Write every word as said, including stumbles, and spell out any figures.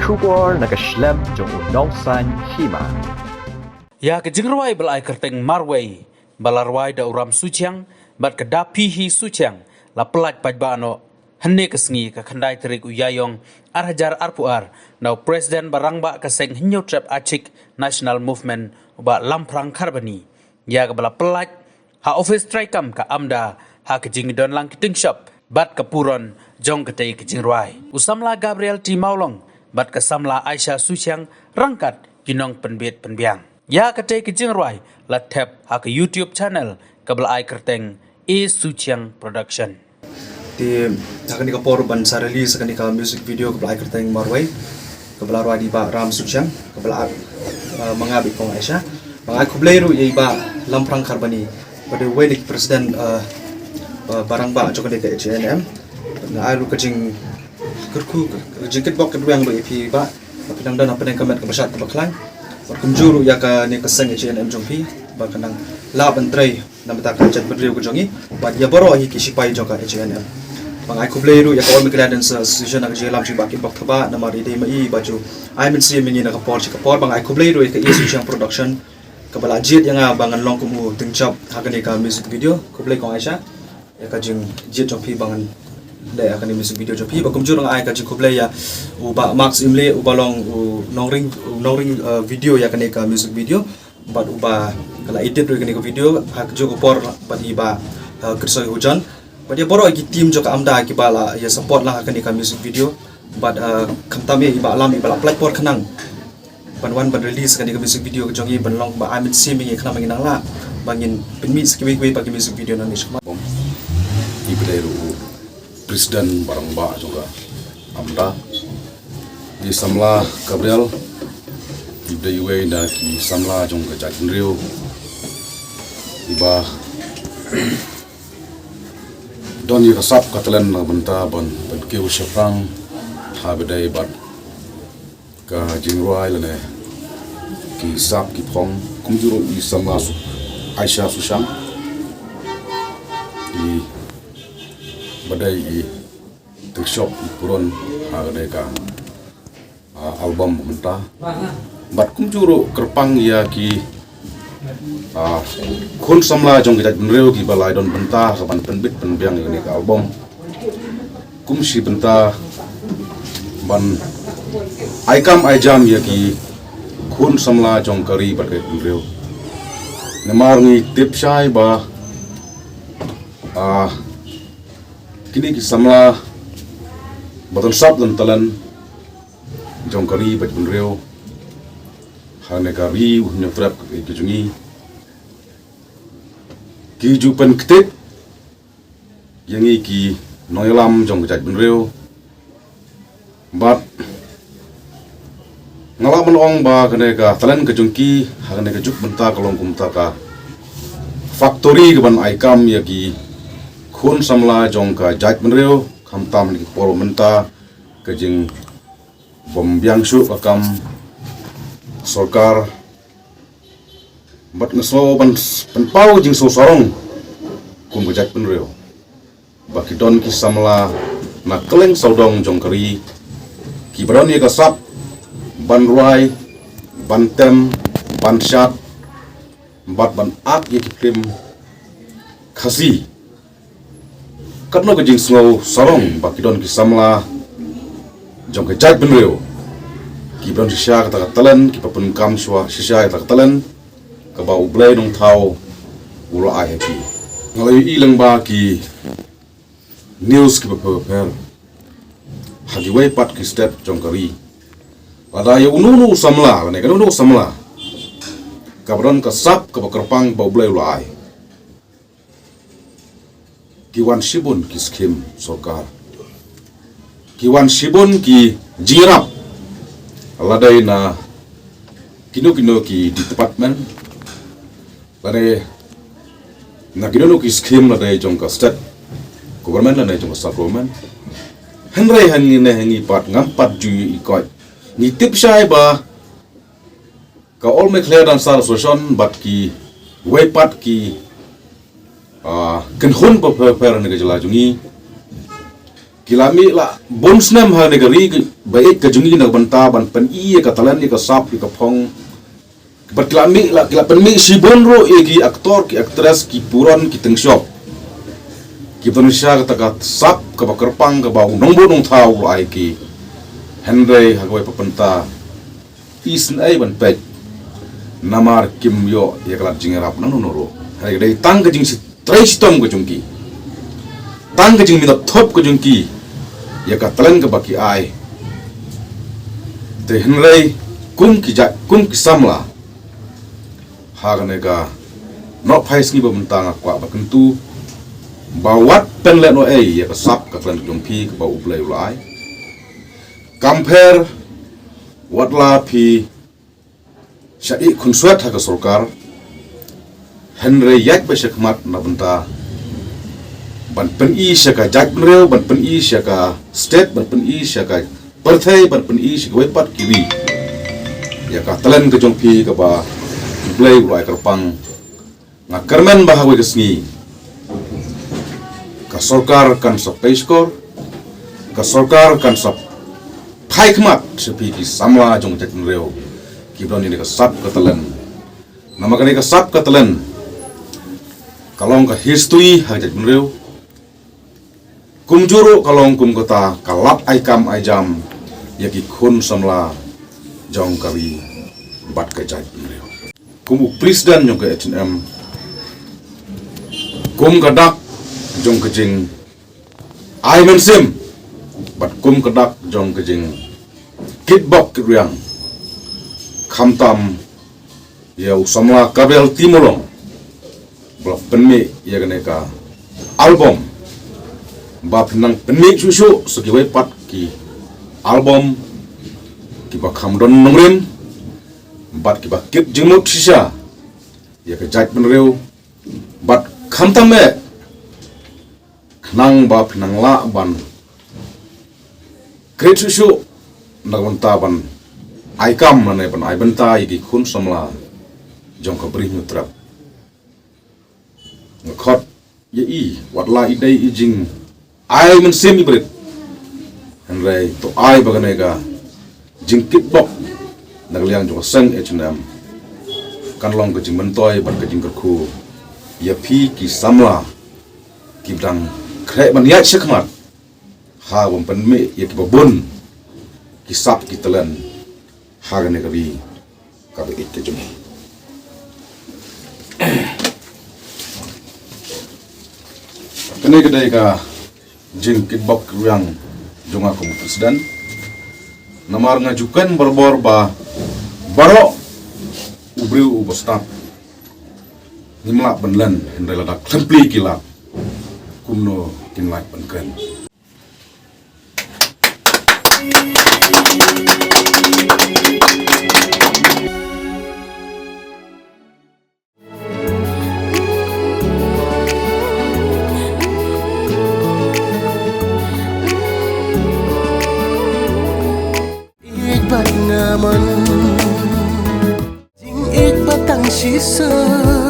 Khubor na ka shlem jong u Nongsaiñ Hima. Ïa ka jingrwai ba la ai kyrteng Marwei, ba la rwai da u Ram Suchiang bad ka Daphi Hi Suchiang, la pyllait paidbah noh hynne ka sngi, ka khyndai tarik u Ïaïong ar hajar arphew ar, na u President ba rangbah ka seng Hynñiewtrep Achik National Movement, u Bah Lamphrang Kharbani, ïa kaba la pyllait ha office treikam ka AMDA ha ka jingdonlang ki tyngshop bad ka puron jong katei ka jingrwai. U samla Gabriel T Mawlong bad ka samla Aisha Suchiang ryngkat ki nongpynbit pynbiang. Ïa katei ka jingrwai la thep ha ka YouTube channel kaba la ai kyrteng A Suchiang Production. Te ha kane ka por ban sa release ha kane ka music video kaba la ai kyrteng Marwei, kaba la rwai da i Bah Ram Suchiang, kaba la act, uh, ma nga bad i Kong Aisha. Ba nga ai khublei ruh ïa i Bah Lamphrang Kharbani, ba dei uwei na ki president, uh, uh, ba rangbah jong kane ka H A N M. Nga ai ruh ka jingkyrkhu, ka jingkitbok kitrwiang ruh ïa phi Bah, ba phi nang don ha pdeng ka met kaba shad kaba khlaiñ. Bad kumjuh ruh ïa kane ka seng H A N M jong phi, ba kan nang lah ban trei na bynta ka jaitbynriew ka jong ngi bad ïa baroh hi ki sipai jong ka H A N M. Ba nga ai khublei ruh ïa ka All Meghalaya Dancers Association ha ka jingïalam jong i Bah Kitbok Thabah, namar i dei ma i ba ju ai mynsiem ïa ngi na ka por sha ka por. Ba nga ai khublei ruh ïa ka A Suchiang Production, kaba la jied ïa nga ba ngan long kum u tyngshop ha kane ka music video. Khublei Kong Aisha ïa ka jingjied jong phi ba ngan leh ha kane music video jong phi. Ba kumjuh nga ai ka jingkhublei ïa u Bah Max Imleh, uba long u nongring, u nongring, uh, video ïa kane ka music video. Bad uba la edit ruh ïa kane ka video ha kajuh ka por, bad i Bah, uh, Kyrsoihujon. Bad ïa baroh ïa ki team jong ka AMDA kiba la ïa support lang ha kane ka music video. Bad, uh, khamtam ïa i Bah Lam, iba la pynlait por khnang ban wan ban release kane ka music video ka jong ngi, ban long ba ai mynsiem ïa ngi khnang ba ngin nang lah ban ngin pynmih sa kiwei kiwei pat ki music video nangne shakhmat. Iba dei ruh u president ba rangbah jong ka AMDA. I samla Gabriel, iba dei iwei na ki samla jong ka jaitbynriew, iba don ïa ka sap ka talent na ka bynta ban, ban kiew shaphrang ha ba dei bad ka jingrwai lane ki sap ki phong, kumjuh ruh i samla Su-, Aisha Suchiang, iba dei i tyngshop i puron ha kane ka, ah, album mynta. Bad kumjuh ruh kyrpang ïa ki, ah, khun samla jong ka jaitbynriew kiba la don bynta ha ka ban pynbit pynbiang ïa kane ka album. Kum shi bynta ban ai kam ai jam ïa ki khun samla jong ka ri bad ka jaitbynriew. Namar ngi tip shai ba, ah, kine ki samla ba don sap don talent jong ka ri bad jaitbynriew ha kane ka ri u Hynñiewtrep ka jong ngi, ki ju pynktit ïa ngi ki nongïalam jong ka jaitbynriew. Bad nga lah ban ong ba kane ka talent ka jong ki ha kane ka juk mynta ka long kumta ka factory ka ban ai kam ïa ki khun samla jong ka jaitbynriew, khamtam ha ki por mynta ka jingbym biang shuh ka kam sorkar. Bad nga sngew ban pynpaw jingsngewsarong kum ka jaitbynriew ba ki don ki samla na kylleng sawdong jong ka ri kiba don ïa ka sap ban rwai, ban tem, ban shad, bad ban act ïa ki phlim Khasi. Katno ka jingsngewsarong ba ki don ki samla jong ka jaitbynriew kiba don shisha kata ka talent, kiba pynkam shuwa shisha kata ka talent kaba U Blei Nongthaw u la ai ha ki. Nga la ïohi lyngba ki news kiba pher pher ha kiwei pat ki state jong ka ri, lada ïa uno uno u samla lane kano kano u samla kaba don ka sap kaba kyrpang ba U Blei u la ai, ki wan shibun ki skim sorkar, ki wan shibun ki jingïarap, lada na kino kino ki department, lada na kino kino ki skim, lada jong ka state government, lada jong ka sub government. Hynrei hangne hangne pat ngam pat ju ïohi koit. Ngi tip shai ba ka All Meghalaya Dancers Association bad kiwei pat ki, ah, kynhun ba pher pher na ka jylla jong ngi, Ki la mih la bun snem ha kane ka ri ba ïeit ka jong ngi na ka bynta ban pyni ïa ka talent, ïa ka sap, ïa ka phong. Bad ki la mih la, ki la pynmih shibun ruh ïa ki actor, ki actress, ki puron, ki tyngshop. Ki don sha kata ka sap kaba kyrpang kaba u nongbuh nongthaw u la ai ki. Hynrei ha kawei pat ka bynta isynei ban peit. Namar kim ïoh ïa ka lad jingïarap na uno uno ruh. Hynrei ka dei tang ka jingtrei shitom ka jong ki, tang ka jingmih thup ka jong ki ïa ka talent kaba ki ai. Te hynrei kum ki jait, kum ki samla, ha kane ka nohphai sngi ba mynta nga kwah ba kyntu ba wat pynlehnohei ïa ka sap ka talent ka jong phi kaba U Blei u la ai. Kam pher wat la phi shah ïeh khunswet ha ka sorkar, hynrei ïaid beit shakhmat na bynta ban pyni sha ka jaitbynriew, ban pyni sha ka state, ban pyni sha ka pyrthei, ban pyni sha kiwei pat ki ri ïa ka talent ka jong phi kaba U Blei u la ai kyrpang. Nga kyrmen ba ha kawei ka sngi ka sorkar kan sa pyrshah, ka sorkar kan sa phai khmat sha phi ki samla jong ka jaitbynriew kiba don ïa ka sap ka talent. Namar kane ka sap ka talent ka long ka history ha ka jaitbynriew. Kumjuh ruh ka long kum kata ka lad ai kam ai jam ïa ki khun samla jong ka ri bad ka jaitbynriew. Kum u president jong ka H N M, kum ka dak jong ka jingai mynsiem bad kum ka dak jong ka jingkitbok kitrwiang, khamtam ïa u samla Kabel Timolong ba la pynmih ïa kane ka album, ba phin nang pynmih shuh shuh sa kiwei pat ki album kiba kham don nongrim bad kiba kit jingmut shisha ïa ka jaitbynriew, bad khamtam eh khnang ba phin nang lah ban krit shuh shuh na ka bynta ban ai kam lane ban ai bynta ïa ki khun samla jong ka Bri Hynñiewtrep. Nga khot ïa i, wat la i dei i jingai mynsiem i barit, hynrei to ai ba kane ka jingkitbok na ka liang jong ka seng H N M kan long ka jingmyntoi bad ka jingkyrkhu ïa phi ki samla kiba dang khreh ban ïaid shakhmat ha ban pynmih ïa kiba bun ki sap ki talent ha kane ka ri kaba ïeit ka jong ngi. Kane ka dei ka jingkitbok kitrwiang jong nga kum u president. Namar nga ju kren barabor ba baroh u briew uba stad ngim lah ban len, hynrei lada khlem plie ki lad kumno kin lah ban kren. Ïeit bad nga mon. Jingïeit ba tang shisha.